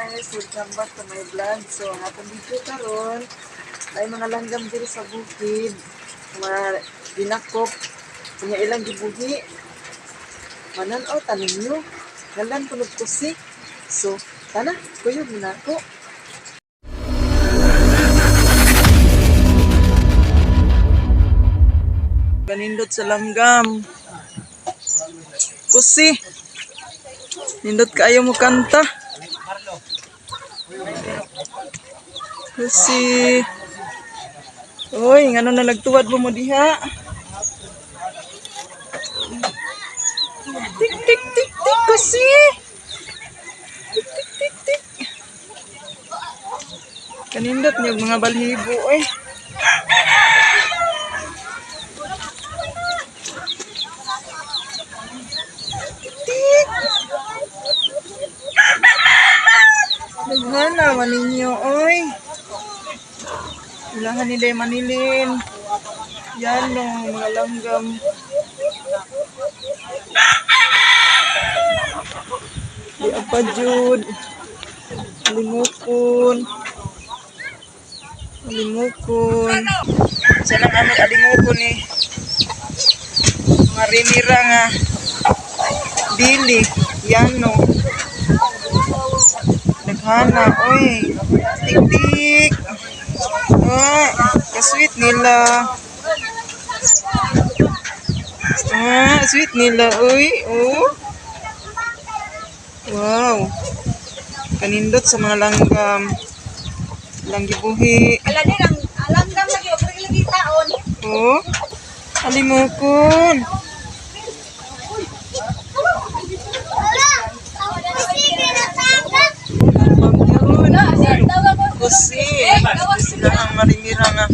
Guys! Welcome back to my vlog. So, ang atong video karon ay mga langgam diri sa bukid. Mga ginakop. Kanya ilang gibuhi. Manan-aw tanin nyo. Ngalan kunog kusi. So, tana, kuyog na ako. Ganindot sa langgam. Kusi. Nindot kaayo mo kanta. Kusi. Uy, ngano na nagtuwad mo mo diha? Tik tik tik tik, kusi. Tik tik tik tik. Kanindot niyo mga balhibo eh. Tik. Daghana man ninyo oy. Ilahan nila yung manilin. Yan no, mga langgam. Di apa jud. Alimukon. Alimukon. Sa nang aming alimukon ni. Mga rinira nga. Dili. Yan no. Daghana, oy. Tik-tik. Ah, kasweet nila. Ah, sweet nila, oy. Oh. Wow. Kanindot sa mga langgam. Langgibuhi. Ala din ang langgam lagi og lagi taon. Oh. Alimukon. Kusi. Sila ang marimira nga